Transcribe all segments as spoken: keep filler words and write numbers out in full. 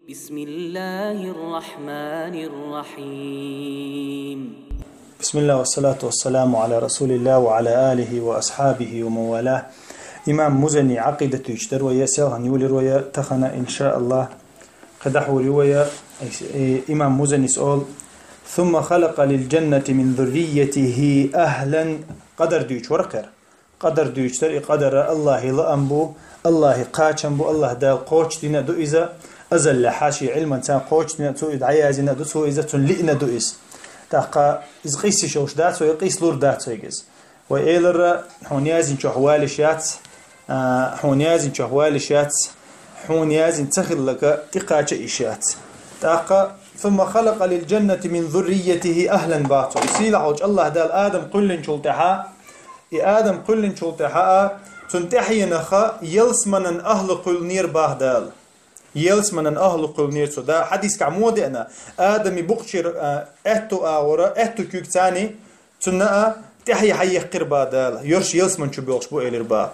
بسم الله الرحمن الرحيم. بسم الله والصلاة والسلام على رسول الله وعلى آله وأصحابه ومن والاه. Имам Музани Ӏакъидат дийцар вай, селхан юлир вай тахана, иншааллах. Кхы дӀахьур ю вай, э, имам Музанис оал: ثم خلق للجنة من ذريته أهلا. Къадар дийцар вай кхы. Къадар дийцар, и къадар Аллахьи лаам бу, Аллахьи кхачам бу, Аллахь Дала кхочушдина ду иза, азаллехьа ший Ӏилманца кхочушдина, цо и дӀаяздина ду, цо иза, цунна лиъна ду иза. ТӀаккха иза къийсаш йолуш дац вай, къийса лур дац вайга иза. Вай элира, хьуна яздинчохь валийш яц, а, хьуна яздинчохь валийш яц, хьуна яздина ца хилларг тӀекхача йиш яц. ТӀаккха: ثم خلق للجنة من ذريته أهلا боху. Сийлахьчу Аллахь Дала Адам кхоьллинчул тӀаьхьа, и Адам кхоьллинчул тӀаьхьа а, цунна тӀаьхьенах ялсаманан ахӀлу кхоьллинера боху Дала. Ялсаманан ахӀлу кхоьллинера цо. Да, хьадисехь ма деана, Адаман букъ чуьра, а, аьтту агӀора, аьтту куьг царна, цунна а тӀаьхье хьаеккхира боху Дала. Йорш ялсамани чу боьлхуш бу элира боху.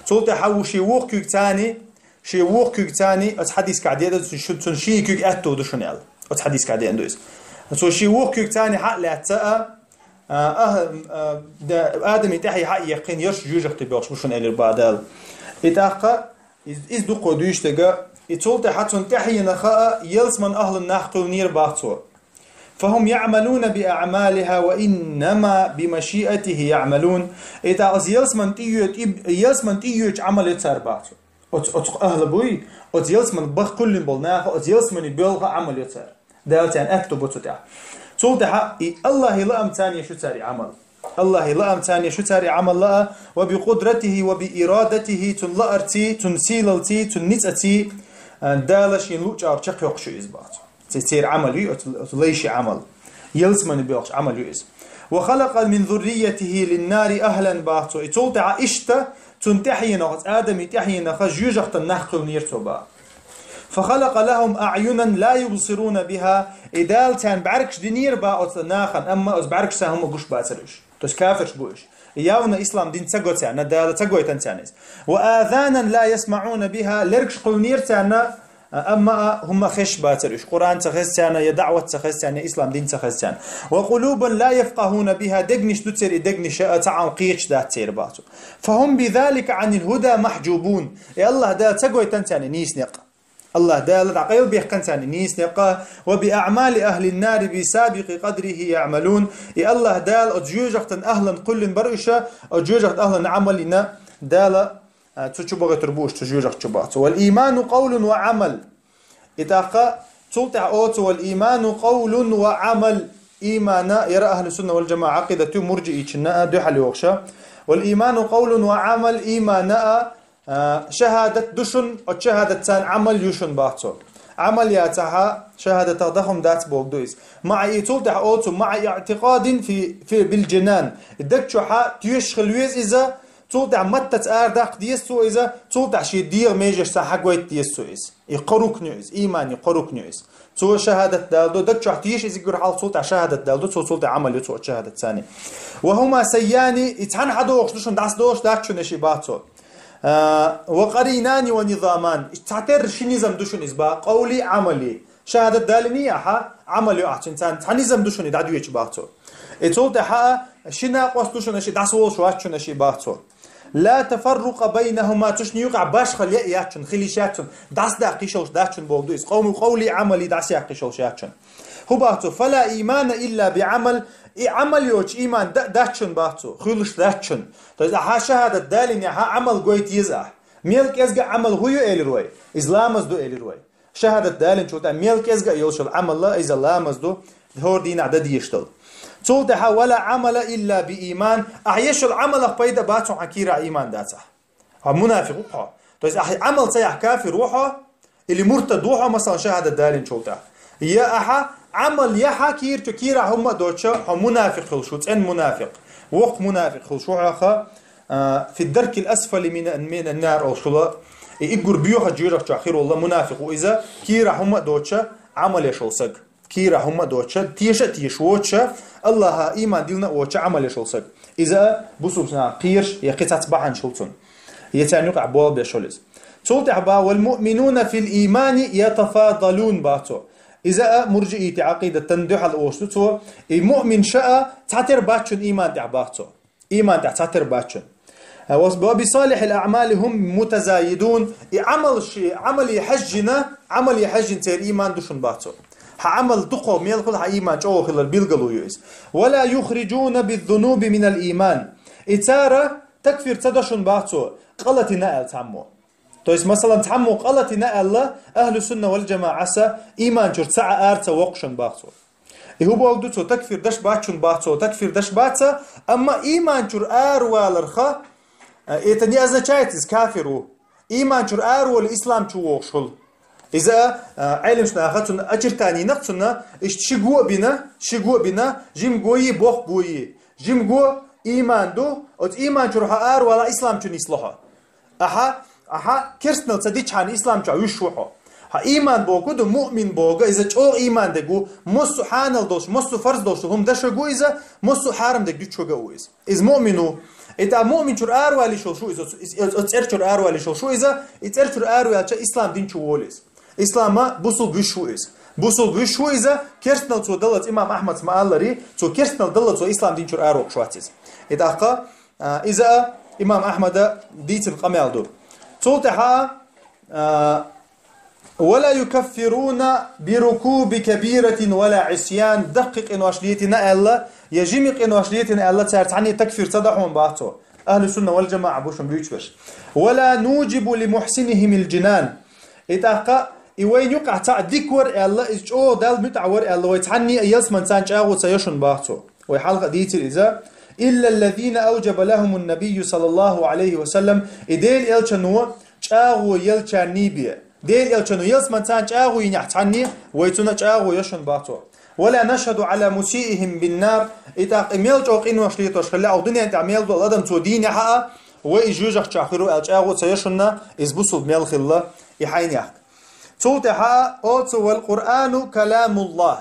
Цул тӀаьхьа ву шен вукху куьг царна, шен вукху куьг царна, оцу хьадисехь деана ду, цу-, цунна шен куьг аьтту ду шуна аьлла. Оцу хьадисехь деана ду иза. Цо шен вукху куьг царна хьа а лаьцна а, а, а, а, да, Адаман тӀаьхье хьаеккхина, йорш жоьжахати боьлхуш бу шуна элира боху Дала. И тӀаккха, из-, иза дукха дийцича дага, и цул тӀаьхьа цунна тӀаьхьенах а ялсаманан ахӀлун нах кхоьллинера боху цо. فهم يعملون بأعمالها وإنما بمشيئته يعملون. И тӀаккха оцу ялсамани тӀеоьцу, и ялсамани тӀеоьцу Ӏамал ю цара боху цо. Оцу, оцу ахӀлу буй, оцу ялсамани баха кхоьллина болу наха, оцу ялсамани боьлху Ӏамал ю цара. Дала царна аьтту бу цу тӀехь. Цул тӀаьхьа и Аллахьи лаам царна еш ю цара и Ӏамал. Аллахьи лаам царна еш ю цара и Ӏамал лаа, وبقدرته وبإرادته, цунна лаарций, цунна сийлалций, цунна ницкъаций, а, Дала шена луъучу агӀор чекхйоккхуш ю иза боху цо. Ци-, церан Ӏамал ю, оцу, оцу лайшин Ӏамал. Ялсамани боьлхучу Ӏамал ю иза. وخلق من ذريته للنار أهلا боху цо. И цул тӀаьхьа иштта цунна тӀаьхьенах, оцу Адаман тӀаьхьенах жоьжахатин нах кхоьллинера цо боху. فخلق لهم أعينا لا يبصرون بها. И Дала царна бӀаьргаш динера боху оцу нахана, амма оцу бӀаьргашца хӀума гуш бацара уьш. То есть кафирш бу уьш. Явно ислам дин ца го царна, Дала ца гойтина царна иза. وآذانا لا يسمعون بها. Лергаш кхоьллинера царна, амма а хӀума хезаш бацара уьш. Къуръан ца хеза царна, я даӀват ца хеза царна, я ислам дин ца хеза царна. وقلوبا لا يفقهون بها. Дегнаш ду церан, и дегнаш а цхьа а кхеташ дац церан боху цо. فهم بذلك عن الهدى محجوبون. И Аллахь Дала ца гойтина царна и нийса некъ. Аллахь Дала дӀакъайлабехкина царна и нийса некъ. وبأعمال أهل النار بسابق قدره يعملون. И Аллахь Дала оцу жоьжахатин ахӀлан кхоьллина бара уьш, оцу жоьжахатин ахӀлан Ӏамална Дала, а, цу чу бахийтур бу уьш, цу жоьжахати чу боху цо. والإيمان قول وعمل. И тӀаккха цул тӀаьхьа оцу: والإيمان قول وعمل. Ийман, яра ахӀлу сунна вал джамаӀа Ӏакъидат ю, мурджиичунна а дуьхьал йогӀуш. والإيمان قول وعمل, ийман а, а, шахӀадат ду шуна, оцу шахӀадатца Ӏамал ю шуна боху цо. Ӏамал яцахь, шахӀадатах дан хӀума дац бохург ду иза. МаӀа и цул тӀаьхьа оцу, مع اعتقاد في, في بالجنان. И даг чохь тешаш хила веза иза, цул тӀаьхьа маттаца арадаккха деза цо иза, цул тӀаьхьа шен дегӀан межашца хьагойта деза цо иза. И кхо рукн ю иза, ийманан кхо рукн ю иза. Цо шахӀадат даладо, даг чохь теша иза гур хьалха, цул тӀаьхьа шахӀадат даладо, цо цул тӀаьхьа Ӏамал ю цо оцу шахӀадатца. وهما سيان, и цхьаьна хьадогӀуш ду шуна, дӀасадолуш дац шуна и ши боху цо. А, وقرينان ونظامان. Цхьатерра ши низам ду шуна иза боху, къовли, Ӏамали. ШахӀадат далийна ахь, Ӏамал ю ахь цуьнан, цхьа низам ду шуна и дӀадоьдуш боху цо. И цул тӀаьхьа а ши накъост ду шуна и ши, дӀасаволуш вац шуна и ши боху цо. لا تفرق بينهما, цу шинна юкъахь башхалла яа яц шуна, хила йиш яц шуна, дӀасадаккха йиш йолуш дац шуна бохург ду иза. Къовли, къовли, Ӏамали дӀасаяккха йиш йолуш яц шуна. ХӀун боху цо: فلا إيمان إلا بعمل, и Ӏамал йоцуш ийман дан а дац шуна боху цо, хуьлуш дац шуна. То есть ахьа шахӀадат далийнехь Ӏамал гойту еза ахь. Мел кӀезга Ӏамал хӀун ю элира вай? Иза ламаз ду элира вай. ШахӀадат далийначул тӀаьхьа мел кӀезга а йолуш йолу Ӏамал иза ламаз ду, хӀора дийнахь дан дезаш долу. Цул тӀаьхьа: ولا عمل إلا بإيمان, ахьа еш йолу Ӏамалах пайда бац хьуна, хьан кийрахь ийман дацахь. Хьо мунафикъ ву хьо. То есть ахьа Ӏамал ца яхь, кафир ву хьо, или муртад ву хьо, масалан, шахӀадат далийначул тӀаьхьа. Я ахьа Ӏамал яхь кийра чу, кийрахь хӀумма а доцуш, хьо мунафикъ хуьлуш ву, цӀена мунафикъ. Воккха мунафикъ хуьлуш ву хьо, а, في الدرك الأسفل من, من النار олуш хуьлу. И уггар боьха жоьжахати чохь хир волу мунафикъ ву иза, кийрахь хӀумма а доцуш, Ӏамал еш волу саг. Кийрахь хӀумма а доцуш, теша а тешаш воцуш, Аллахьа ийман диллина а воцуш, Ӏамал еш волу саг. Иза а бусулба нахах кхераш я кхин цхьацца бахьанаш хуьлу цунна. Я царна юкъахь болх беш хуьлу иза. Цул тӀехьа ба: «والمؤمنون في الإيمان يتفاضلون», ба цо. Иза а муржиитий Ӏакъидатан дуьхьал ош ду цо. И муъмин ша а цхьатера бац шун иман тӀехь, ба цо. Иман тӀехь цхьатера бац шун. «وبصالح الأعمال هم متزايدون». И Ӏамал ши, Ӏамале хьежжина, Ӏамале хьежжина церан иман ду шун, ба цо. Хьан Ӏамал дукха мел хул, хьан иман чӀогӀа хилар билгало ю иза. «ولا يخرجون بالذنوب من الإيمان». И цара такфир ца до шун, ба цо, къа латийна аьлла цхьаммо. То есть, масалан, цхьаммо къа латийна аьлла, ахӀлу сунна вал джамаӀас иман чура ца Ӏа ара ца воккху шун, ба цо. И хӀун боху ду цо, такфир деш бац шун, ба цо, такфир деш бац, амма иман чура араваларх, э, это не означает, иза кафир ву. Иман чура араволий ислам чу вогӀуш хуьлу. Иза, э, Ӏелимаш наха цунна очертани йина цунна, иштта ши го а бина, ши го а бина, жимма го йий, боккха го йий. Жимма го иман ду, оцу иман чура хьо аравала, ислам чу нисло хьо. Ахьа, ахьа керстанал ца дичхьана ислам чохь вуьш ву хьо. Хьан иман боху ду, муъмин боху, иза чӀогӀа иман дерг ву, массо а хьанал долуш, массо а фарз долуш хӀума деш верг ву иза, массо а хьарам дерг дуьтуш верг а ву иза. Иза муъмин ву. И тӀаккха муъмин чуьра аравалийш волуш ву иза, оцу, иза, оцу цӀер чуьра аравалийш волуш ву иза, и цӀер чуьра араваьлча ислам дин чу волу иза. Ислама бусулба вуьш ву иза. Бусулба вуьш ву иза, керстанал цо даллалц, имам Ахьмада ма-аллара, цо керстанал даллалц цо ислам дин чуьра аравоккхуш вац иза. И тӀаккха, а, иза а имам Ахьмада дийцина къамел ду. Цул тӀаьхьа, а, «ولا يكفرون بركوب كبيرة ولا عصيان», даккхий къинош летийна аьлла, я жимий къинош летийна аьлла, цара цхьанне такфир ца до хьуна, бах цо. Ахьлу сунна вал джамаӀа бу шуна буьйцуш берш. «ولا نوجب لمحسنهم الجنان». И тӀаккха, и вайна юкъахь цхьаъ дика вара аьлла, иза чӀогӀа Далла муьтӀахь вара аьлла, вай цхьанне а ялсаманца чӀагӀо ца йо шуна, бах цо. Вай хьалха а дийцира иза. «إلا الذين أوجب لهم النبي صلى الله عليه وسلم», и Делан элчано чӀагӀо еллачарний бен. Делан элчано ялсаманца чӀагӀо йинехь цхьанне, вай цунна чӀагӀо йо шуна, бах цо. «ولا نشهد على مسيئهم بالنار». И тӀаккха и мел чӀогӀа къинош летош хилла, оха дуьнен тӀехь мел долу адам цо дийнехь а, вай и жоьжахати чохь хир ву аьлла чӀагӀо ца йо шуна, иза бусулба мел хилла, и хьайнехк. Цул тӀаьхьа оцу: «والقرآن كلام الله».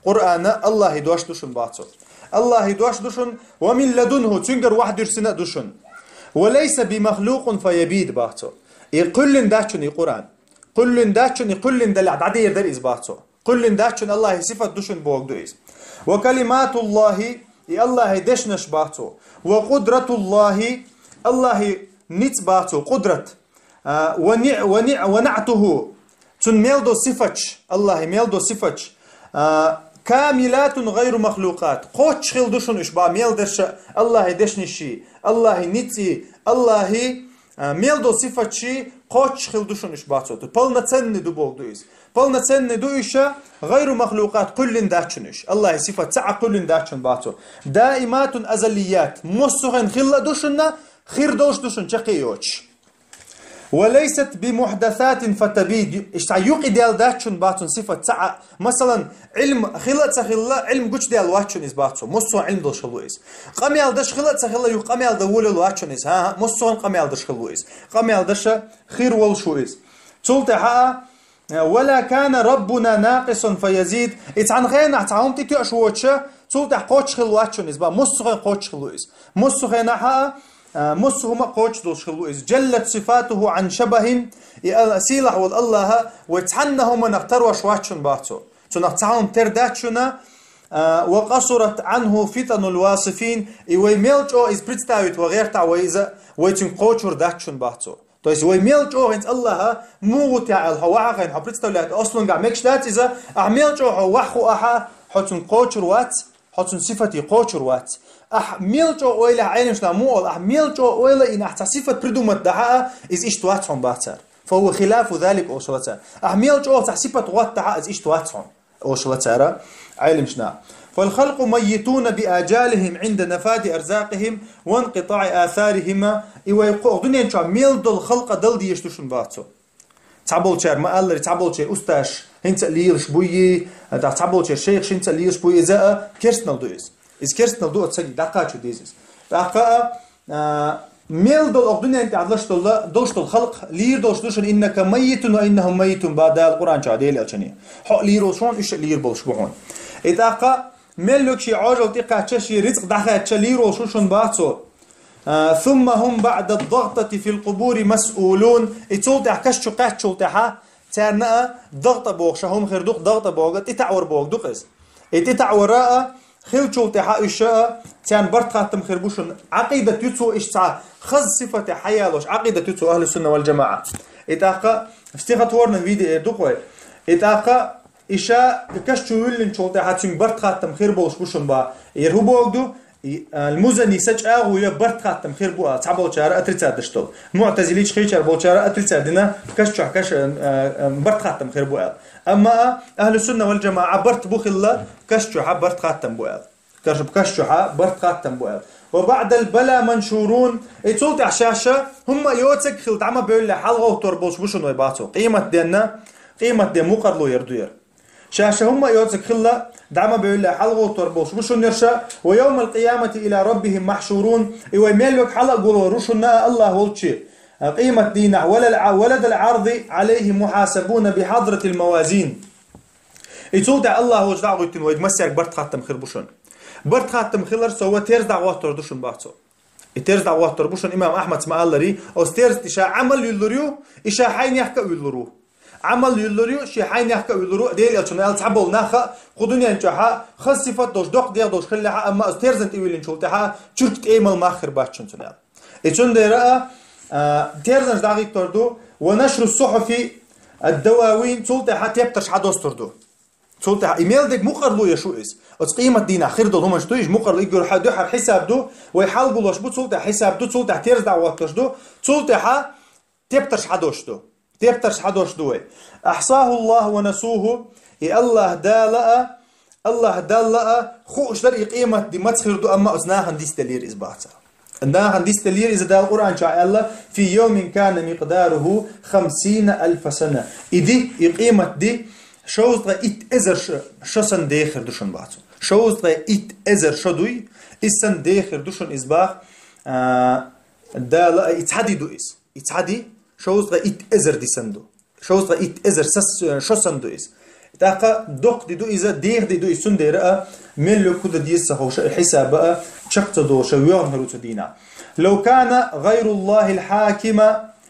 Къуръан Аллахьан дош ду шуна, бах цо. Аллахьан дош ду шуна, «ومن لدنه», цуьнгара вахьа дуьрсина а ду шуна. «وليس بمخلوق فيبيد», бах цо. И кхоьллина дац шуна и Къуръан. Кхоьллина дац шуна, и кхоьллина далехь дӀадер дара иза, бах цо. Кхоьллина дац шуна, Аллахьан сифат ду шуна бохург ду иза. «وكلمات الله», и Аллахьан дешнаш, бах цо. «وقدرة الله», Аллахьан ницкъ, бах цо, къудрат. А, «ونع-, ونع-, ونعته», цуьнан мел долу сифаташ, Аллахьан мел долу сифаташ, а, «كاملات غير مخلوقات», кхоччуш хилла ду шуна уьш, бах, мел дерш а, Аллахьан дешнаш а, Аллахьан ницкъ а, Аллахьан, а, мел долу сифаташ а, кхоччуш хилла ду шуна уьш, бах цо. Полноценный ду бохург ду иза. Полноценный ду уьш, «غير مخلوقات», кхоьллина дац шуна уьш. Аллахьан сифат цхьа а кхоьллина дац шуна, бах цо. «دائمات أزليات», массо а хенахь хилла а ду шуна, хир долуш ду шуна, чаккхе а йоцуш. «وليست بمحدثات فتبيد», иштта юкъадаьлла дац шуна, бах цо, сифат цхьа а. Масалан, Ӏилма хилла а ца хилла, Ӏилма гучудаьлла вац шуна иза, бах цо. Массо а Ӏилма долуш хилла ву иза. Къамел деш хилла а ца хилла, юха къамел дан волавелла вац шуна иза. ХӀан-хӀа, массо а къамел деш хилла ву иза. Къамел деш а хир волуш ву иза. Цул тӀаьхьа а, «ولا كان ربنا ناقصا فيزيد». И цхьана хенахь цхьа хӀума тӀетоьуш воцуш, цул тӀаьхьа кхоччуш хилла вац шуна иза, бах, массо а хенахь кхоччуш хилла ву иза. Массо а хенахь а, а, массо а хӀума а кхоччуш долуш хилла ву иза. «جلت صفاته عن شبه», и Ал-, сийлахь волу Аллахь вай цхьанна хӀуманах тарош вац шуна, бах цо. Цунах цхьа хӀума тера дац шуна, а, «وقصرت عنه فتن الواصفين», и вай мел чӀогӀа иза представить ван гӀертахь вай иза, вай цуьнга кхочур дац шуна, бах цо. То есть вай мел чӀогӀа хӀинца Аллахь муха ву техьа аьлла, хьо вахьа хьайна, хьо представлять, ослуьнгахь мегаш дац иза, ахь мел чӀогӀа хьо вахьа хӀу ахьа, хьо цунна кхочур вац, хьо цуьнан сифате кхочур вац. Ахь мел чӀогӀа ойла, Ӏеламнаха муха олу, ахь мел чӀогӀа ойла а йина, ахь цхьа сифат придумать дахьа а, иза иштта вац хьуна, бах цара. «فهو خلاف ذلك», олуш хилла цара. Ахь мел чӀогӀа цхьа сифат гӀоттахьа а, иза иштта вац хьуна, олуш хилла цара Ӏеламнаха. «فالخلق ميتون بآجالهم عند نفاد أرزاقهم وانقطاع آثارهم». И вай кху-, дуьнен чохь мел долу халкъ а дала дезаш ду шуна, бах цо. Цхьаболчара ма-аллара, цхьаболчеран устазаш хӀинца а лелаш буй, тӀаккха цхьаболчеран шайхаш хӀинца а лелаш буй, иза а керстанал ду иза. Иза керстанал ду, оцу сагига дӀакхачо деза иза. ТӀаккха а, а, мел долу оха дуьнен тӀехь долуш долу, долуш долу халкъ лийр долуш ду шуна, «إنك ميت وإنهم ميتون», бах Дала Къуръан чохь Делан элчане. Хьо а лийр волуш ву хьуна, уьш а лийр болуш бу хьуна. И тӀаккха мел верг шен Ӏожалла тӀекхаьчча, шен рицкъ дӀахаьчча лийр волуш ву шуна, бах цо. А, «ثم هم بعد الضغطة في القبور مسؤولون». И цул тӀехьа каш чу кхаьччул тӀехьа, царна а дагъта бохуш хӀума хир ду-кх, дагъта боху, тӀетаӀор боху ду-кх иза. И тӀетаӀор а хиллачул тӀехьа уьш а, царна барт хаттам хир бу шуна. Ӏакъидат ю цо иштта цхьа хаза сифатехь хьаялош, Ӏакъидат ю цо ахьлу сунна вал джамаӀа. И тӀаккха стихотворном виде эр ду-кх вай. И тӀаккха и ша каш чу вуьллинчул тӀехьа цуьнга барт хаттам хир болуш бу шуна боху. Эр хӀун боху ду? И, а, Музани са чӀагӀо я барт хаттам хир бу аьлла, цхьаболчара отрицать деш долу. МуӀтазилича кхечара болчара отрицать дина, каш чохь каш, а, а, а, барт хаттам хир бу аьлла. Амма а, ахьлу сунна вал джамаӀа барт бу хилла, каш чохьа барт хаттам бу аьлла. Каш, каш чохьа барт хаттам бу аьлла. «وبعد البلى منشورون». И цул тӀехьа шаьш хӀумма а йоцург хилла дӀа ма бевлла хьалагӀовттор болуш бу шуна вай боху цо. Къематденна, къематден мукъарло яр ду яр. Шаьш хӀумма а йоцург хилла дӀа ма бевлла хьалагӀовттор болуш бу шуна яр ша. «ويوم القيامة إلى ربهم محشورون». И вай мел верг хьала а гулор ву шуна а Аллах волчу, а, къематдийнахь, «ولد الع-، ولدى العرض عليه محاسبون بحضرة الموازين». И цул тӀехьа Аллах волчу дӀа а гӀуьттина вайга массаьрга барт хаттам хир бу шуна. Барт хаттам хилар со ва терза дӀа гӀоттор ду шуна боху цо. И терза дӀа гӀоттор бу шуна, имам Ахьмада ма-аллара, оцу терза тӀе ша Ӏамал юьллур ю, и ша хьайнехка а вуьллур ву. Ӏамал юьллур ю, шен хьайнехка а вуьллур ву, Делан Элчано аьлла цхьаболу нах а кху дуьнен чохьа хаза сифат долуш, доккха дегӀ долуш хилла а, амма оцу терзан тӀе вуьллинчул тӀаьхьа чурт тӀемал мах хир бац шуна цунна аьлла. И цундела а, а, терзанаш дӀагӀиттор ду, «ونشر الصحف الدواوين», цул тӀаьхьа тептарш хьадостур ду. Цул тӀаьхьа и мел дерг мукъарло еш ву иза. Оцу къематдийнахь хир долу хӀуманаш ду, иза мукъарло, и гуьра хьа-, дуьххьара хьисаб ду, вай хьалагулош бу, цул тӀаьхьа хьисаб ду, цул тӀаьхьа терза дӀагӀоттош ду, цул тӀаьхьа тептарш хьадош ду. Тептарш хьадош ду вай. «أحصاه الله ونسوه», и Аллах Дала а, Аллах Далла а хууш дара и къематди маца хир ду, амма оцу нахана дицделлера иза боху цо. Нахана дицделлера иза, Дала Къуръан чохь аьлла: «في يوم كان مقداره خمسين ألف سنة». И ди, и къематди, шовзткъе итт эзар ш-, шо санна дехир ду шуна боху цо. Шовзткъе итт эзар шо дуй, иза санна дехир ду шуна иза боху, а, Дала а, и цхьа ди ду иза. И цхьа ди шовзткъе итт эзар ди санна ду. Шовзткъе итт эзар сас-, шо санна ду иза. ТӀаккха доккха ди ду иза, деха ди ду иза, цундела а, мел йолу хӀу дан деза ца ховша, и хьисаба а чекх ца долуша, воьгӀна хир ву цу дийнахь. «لو كان غير الله الحاكم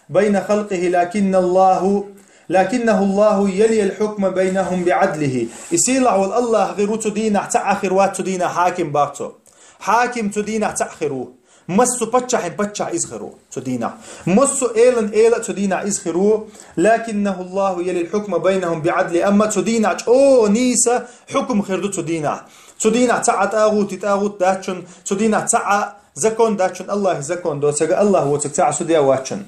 بين خلقه لكن الله، لكنه الله يلي الحكم بينهم بعدله». И сийлахь волу Аллах гӀир ву цу дийнахь, цхьаъ хир вац цу дийнахь хьаким боху цо. Хьаким цу дийнахь цхьаъ хир ву. Массо а паччахьан паччахь иза хир ву цу дийнахь. Массо а элан эла а цу дийнахь иза хир ву. «لكنه الله يلي الحكم بينهم بعدله». Амма цу дийнахь чӀогӀа нийса хьукум хир ду цу дийнахь. Цу дийнахь цхьаъ тӀагӀути тӀагӀут дац шуна, цу дийнахь цхьаъ закон дац шуна, Аллахьан закон доцург, Аллах воцург цхьаъ судья вац шуна.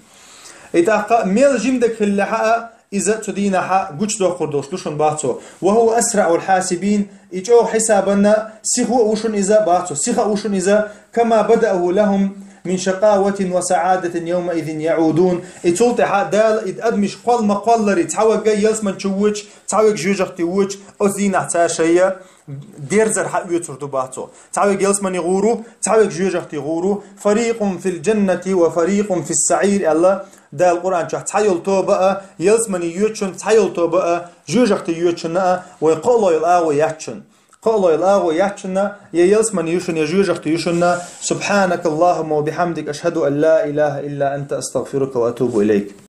И тӀаккха мел жима дерг хиллехь а, иза цу дийнахь гучудоккхур долуш ду шуна боху цо. «وهو أسرع الحاسبين», и чӀогӀа хьисабанна сиха а ву шуна иза боху цо, сиха а ву шуна иза, «كما بدأه لهم من شقاوة وسعادة يومئذ يعودون». И цул тӀаьхьа Дала и адамаш кхолла ма-кхоллара, цхьаверг ялсамани чу воьдуш, цхьаверг жоьжахати воьдуш, оцу дийнахь цара шайн дерзар хьаоьцур ду боху цо. Цхьаверг ялсамани гӀур ву, цхьаверг жоьжахати гӀур ву. «فريق في الجنة وفريق في السعير», аьлла Дала Къуръан чохь. Цхьа йолу тоба а ялсамани йоьду шуна, цхьа йолу тоба а жоьжахати йоьду шуна а, вайн кхоалгӀа йолу агӀо яц шуна. КхоалгӀа йолу агӀо яц шуна, я ялсамани ю шуна, я жоьжахати ю шуна. سبحانك اللهم وبحمدك، أشهد أن لا إله إلا أنت، أستغفرك وأتوب إليك.